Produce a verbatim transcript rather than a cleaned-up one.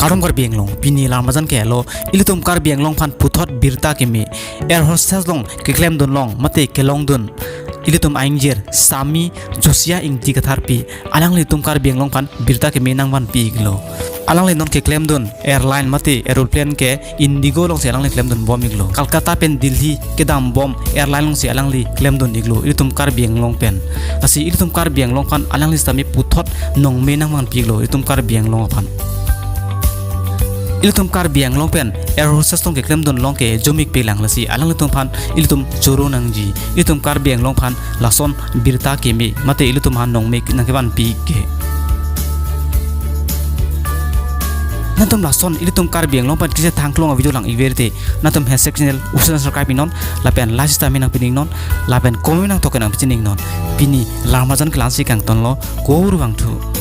Kardom Karbi Anglong, pini alarmajan ke lo, ilitum Karbi Anglong aphan puthot birta keme, air hostess along keklemdun along mate kelongdun ilitum a-ingjir Sami Josia Ingti Katharpi, alanglitum Karbi Anglong aphan birta keme nangvanpi-iklo. Alangli non keklemdun airline mate aeroplane ke Indigo alongsi alangli klemdun bom-iklo. Kolkata pen Delhi kedam bom airline alongsi alangli klemdun-iklo, ilitum Karbi Anglong pen. Lasi ilitum Karbi Anglong aphan alangli sitame puthot nongme nangvanpi-iklo, ilitum Karbi Anglong aphan. Ilitum Karbi Anglong pen air hostess along keklemdun along ke jomik pelang, lasi alanglitum aphan ilitum choro nangji. Ilitum Karbi Anglong aphan lason birta keme mate ilitum aphan nongme nangkevanpi ke. Nangtum lason ilitum Karbi Anglong aphan kechethang kelong a-video lang-ik ver te, nangtum hashtag channel usen subscribe-iknon, lapen like sitame nangpi-iknon, lapen comment nangtok nangpi-iknon. Pini alarmajan ke la-ansi kangtonlo, kurvangthu.